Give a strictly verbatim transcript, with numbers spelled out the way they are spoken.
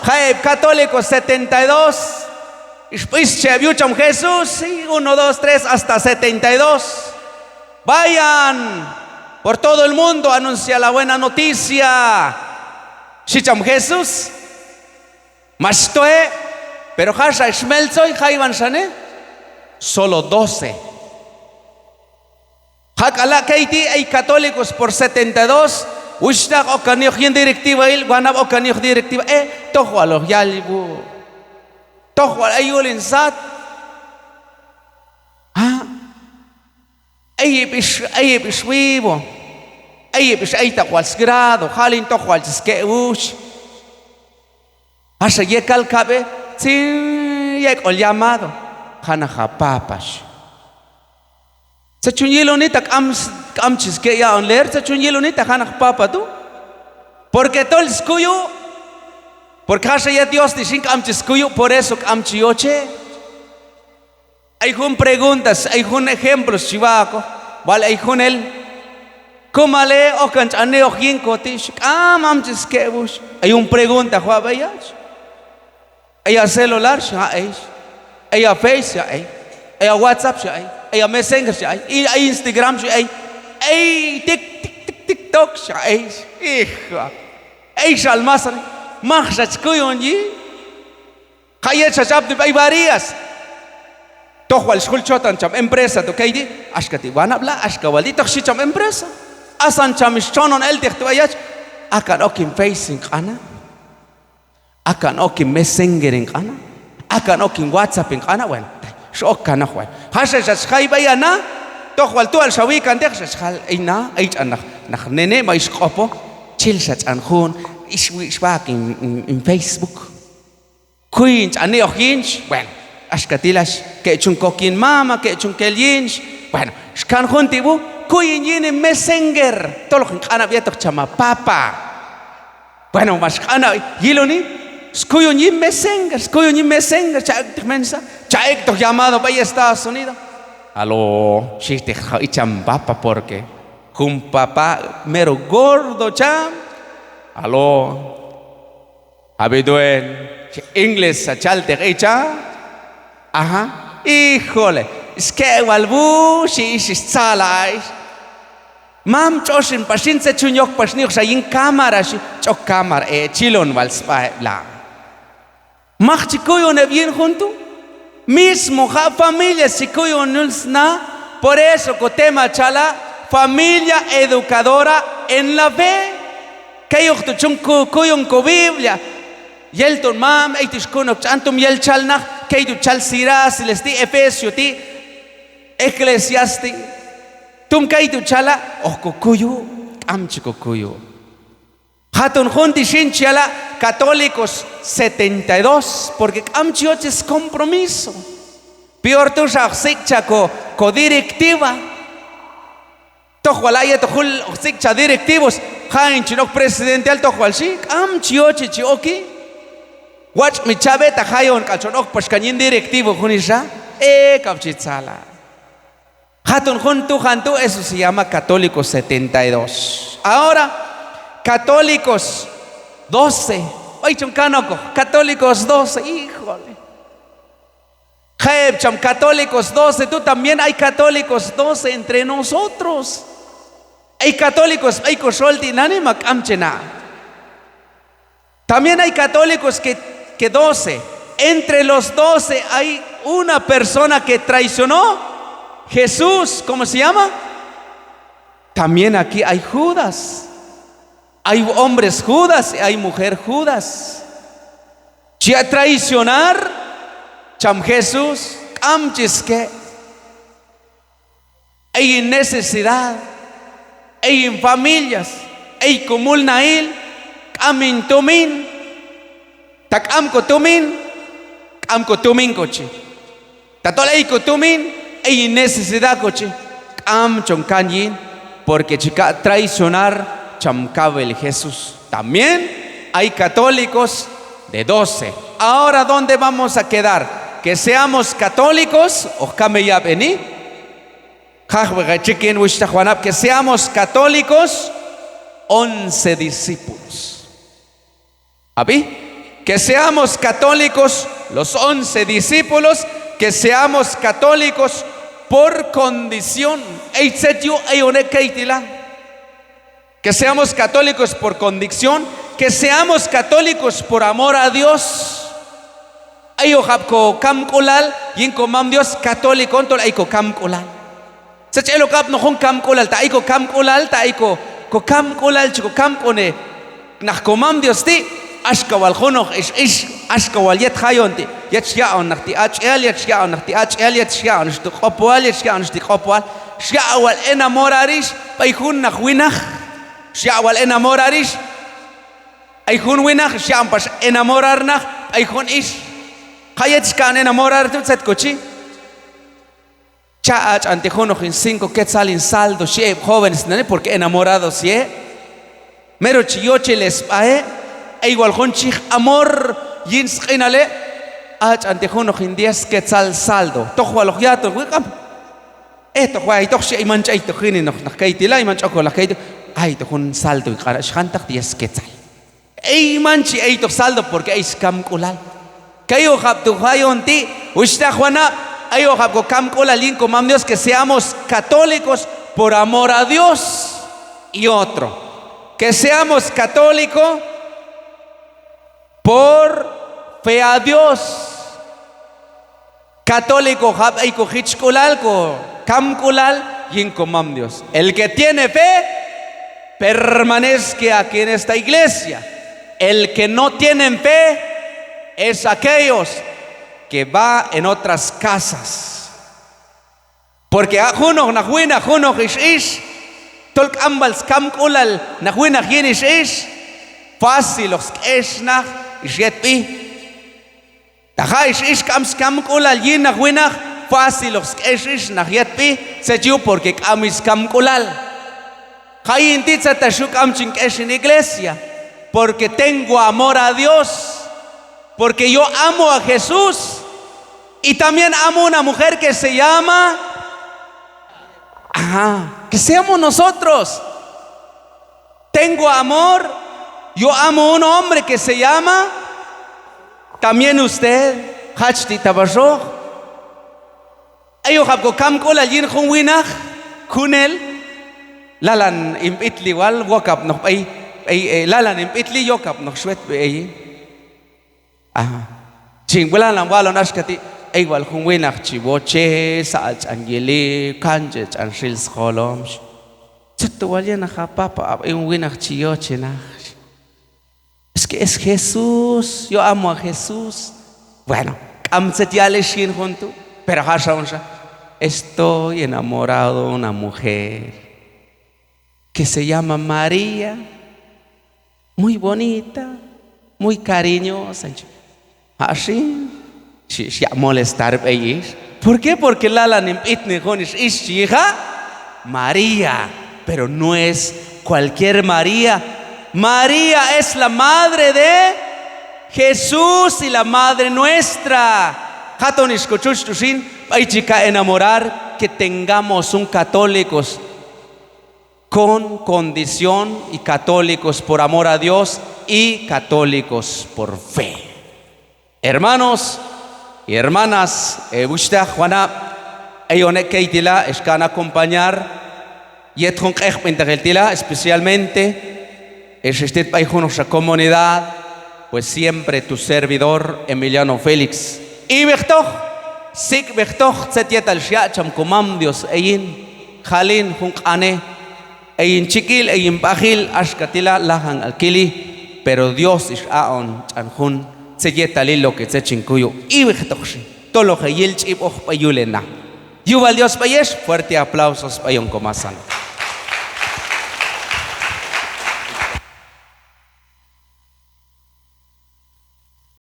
Jayeb' católicos setenta y dos, ix b'is chi heb' yuj cham Jesús, sí, uno, dos, tres, hasta setenta y dos. Vayan por todo el mundo, anuncia la buena noticia, xhi cham Jesús. Max toj heb', pero jaxa ix meltzoj, jaywan xane, solo doce. Jak'ala' key ti' ay católicos por setenta y dos, wuxhtaq, okkan yuj yin directivail, wanab', okkan yuj directiva, eh, toj wal hoq yal wuj, toj wal ay yul hin sat. Ah, ay heb' ix, ay heb' ix vivo, ay heb' ix aytaq wal sgrado, jal hin toj wal chi ske' wuj. Axa yekal kab'e, tzin yek'ol llamado, jan aj ha papa, xhi. Tzet chun yiloni ta k'am, k'am chi ske' yaq'on leer, tzet chun yiloni ta jan aj ha papa tu'. Porque tol skuyu', porque jaxa yet Dios ti' xin k'am chi skuyu', por eso k'am chi yoche. Ay jun preguntas, ay jun ejemplos chi wahok, wal ay junel. Kumal e, okkan ch'an nioq yin koti', xhi, k'am, k'am chi ske' wuj. Ay jun pregunta hoq wab'ey hach. Ay ha celular, xhi, ay. Ay ha Face, ay. Ay ha WhatsApp, xhi, ay. Ay ha Messenger, xhi, ay. Ay Instagram, xhi, ay. Ay Tik, Tik, Tik, TikTok, xhi, ay. Hijo. Ay xal masani. Maj xa chi kuyon yin. Ha yet xa ch'apni b'ay Barillas. Toj wal ix jul chotan cham empresa tu' key ti', axka ti' wanab' la, axka wal ti', toj xhi cham empresa. Asan cham ix chonon elteq tu' ayach. Akan ok hin Face hin q'ana'. Akan ok hin Messenger hin q'ana'. Akan ok hin WhatsApp hin q'ana'. Bueno, ix ok kanoq, bueno. Haxa xa chi jay b'ay ha na, toj wal tu' wal xa wikanteq, xa chi jal, ey na, ey ch'an naq, naq nene' ma ix q'opo, chil xa ch'an jun, ix wi, ix wahok hin, hin, hin Facebook. Kuyin ch'an nioq yin, xhi. Bueno, axka ti' la, xhi, ke' chun kok yin mama, ke' chun kel yin, xhi. Bueno, ix kan jun ti' wuj, kuyin yin hin Messenger, tol hoq hin q'anab' yetoq cham ha papa. Bueno, max q'anab' yiloni, skuyon yin Messenger, skuyon yin Messenger, cha ek'toq mensaje, cha ek'toq llamado b'ay Estados Unidos. Aló, xhi teq ha icham papa, porque jun papa mero gordo cham. Aló. Abiduen, chi inglés xa chalteq icha. Ajá. Híjole, ske' wal wuj, xhi ix, ix tzala ix. Mam, tx'oxin pax xin, tzet chun yok pax nioq xa yin cámara, xhi. Ch'ok cámara, e chilon wal sb'a heb' la. Mak chi kuyon heb' yin jun tu'. Mismo ha' familias chi kuyon yul sna. Por eso ko tema chala', familia educadora en la fe. Key hoq tu' chun ku-, kuyon ko Biblia. Yel ton mam, ey tu' ix kun ok ch'an, tom yel chal naq, key tu' chal Sirácides ti', Efesio ti', Eclesiastés ti'. Tom key tu' chala', hoq ko kuyu', k'am chi ko kuyu'. Haton jun ti' xin chi yala' católicos setenta y dos, porque k'am chi yoche scompromiso. Peor tu' xa hoq sik'cha ko, ko directiva. Toj wal ha' yetoq jul hoq sik'cha directivos, ha' hin chin ok presidenteal, toj wal xhi, k'am chi yoche chi oki. Watx' mi cha b'e ta hayon k'al chon ok pax kan yin directivo jun ixa, e kab' chi tzala. Haton jun tujan tu', eso se llama católicos setenta y dos. Ahora, católicos doce. B'ay chon kan okoq, católicos doce, híjole. Ha heb' cham católicos doce tu', también hay católicos doce entre nosotros. Ay católicos b'ay ko xol tinani', ma k'am che na'. También hay católicos que, que doce. Entre los doce hay una persona que traicionó Jesús. ¿Cómo se llama? También aquí hay Judas. Hay hombres Judas y hay mujer Judas. Chi yaq' traicionar cham Jesús, k'am chi ske'. Ey hin necesidad, ey hin familias, ey ko mulnajil, k'am hin tumin. Ta k'am ko tumin, k'am ko tumin ko chi. Tatol ey ko tumin, ey hin necesidad ko chi. K'am chon kan yin, porque chi kaq' traicionar cham kawil Jesús. También hay católicos de doce. Ahora, ¿dónde vamos a quedar? ¿Que seamos católicos? Hoq kamey yab'eni. Jajwi, jay txikin, wuxhtaq, wanab', que seamos católicos, once discípulos. Ab'i, Que seamos católicos, los once discípulos, que seamos católicos por condición. Ey tzet yuj, ey on ek' key ti' la. Que seamos católicos por convicción, que seamos católicos por amor a Dios. Ay ojab' ko kamk'ulal yin ko mam Dios, católico on tol ay ko kamk'ulal. Tzet chi el ok apnoq jun kamk'ulal, ta ay ko kamk'ulal, ta ay ko, ko kamk'ulal chi ko kamk'ulnej naq ko mam Dios ti', axka wal junoq ix ix, axka wal yet jayon ti', yet xyaq'on naq ti' ach'ejal, yet xyaq'on naq ti' ach'ejal, yet xyaq'on ix ti' q'opojal, yet xyaq'on ix ti' q'opojal, xyaq'on wal enamorar ix b'ay jun naq winaq, xyaq'on wal enamorar ix. Ay jun winaq xyaq'on pax enamorar naq b'ay jun ix. Kay yet xka'on enamorar tu', tzet ko chi? Cha' a ch'an ti' junoq hin cinco quetzal hin saldo, xhi heb' jóvenes tinani', porque enamorados yej heb'. Mero chi yochej el sb'a heb', ey wal jun chi yiq amor yin sq'inal heb'. A ch'an ti' junoq hin diez quetzal saldo, toj wal hoq ya'toq wi' k'am. Etoq wal aytoq, xhi, ay man chi aytoq jin hin hoq naq key ti' la, ay man chi okol naq key ti'. Aytoq jun saldo, q'anxa jantaq diez quetzal. Ey man chi aytoq saldo porque ey skamk'ulal. Kay ojab' tu' jayon ti', wuxhtaq wanab', ay ojab' ko kamk'ulal yin ko mam Dios, que seamos católicos por amor a Dios. Y otro, que seamos católico por fe a Dios. Católico ojab' ey ko jichk'ulal, ko kamk'ulal yin ko mam Dios. El que tiene fe, permanezca aquí en esta iglesia. El que no tienen fe es aquellos que va en otras casas. Porque a junoq naq winaq, junoq ix ix, tol k'am wal skamk'ulal naq winaq yin ix ix, fácil hoq sk'ex naq ix yetb'i. Ta ha ix ix k'am skamk'ulal yin naq winaq, fácil hoq sk'ex ix naq yetb'i. Tzet yuj? Porque k'am ix skamk'ulal. Hayin ti' tzet tax yuj k'am chin k'ex hin iglesia, porque tengo amor a Dios, porque yo amo a Jesús, y también amo una mujer que se llama, ajá, que seamos nosotros. Tengo amor, yo amo un hombre que se llama, también usted, hach ti' ta paxoq. Ay ojab' ko kamk'ulal yin jun winaq, junel, lalan hin b'itli wal wokapnoq b'ay, b'ay, eh, lalan hin b'itli yokapnoq xwetb'i eyi. Ajá. Chin wal lanan walon axka ti', ey wal jun winaq chi woche, saq'al ch'an yili, kanchej ch'an xil sjolom. Tzet tu' wal yin naq ha papa, ab'ay jun winaq chi yoche naq. Es que es Jesús, yo amo a Jesús. Bueno, k'am tzet yal ix yin jun tu', pero haxa junxa, estoy enamorado de una mujer que se llama María, muy bonita, muy cariñosa. Ha xin, xhi, xyaq' molestar b'ey ix. ¿Por qué? Porque lalan hin b'itni jun ix ix chi yiq ha' María, pero no es cualquier María. María es la madre de Jesús y la madre nuestra. Haton ix ko txutx tu' xin, b'ay chi ka enamorar, que tengamos un católicos con condición y católicos por amor a Dios y católicos por fe. Hermanos y hermanas, eh, wuxhtaq, wanab', eyon ek' key ti' la, ex kan acompañar yet jun q'ejb'intaqil ti' la, especialmente ex ex tit b'ay junoqxa comunidad, pues siempre tu servidor Emiliano Félix. Iwejtoq, sik'wejtoq tzet yetal xyaq' cham komam Dios eyin, jalin jun q'ane, eyin chik'il, eyin b'ajil, axka ti' la, lajan k'al kili, pero Dios ix aq'on ch'an jun tzet yetalil lo que tzet chin kuyu'. Iwejtoq xin, tol hoq heyil ch'ib'oj b'ay yul hena. Yuj wal Dios b'ay ex, fuerte aplausos b'ay hon komasanil.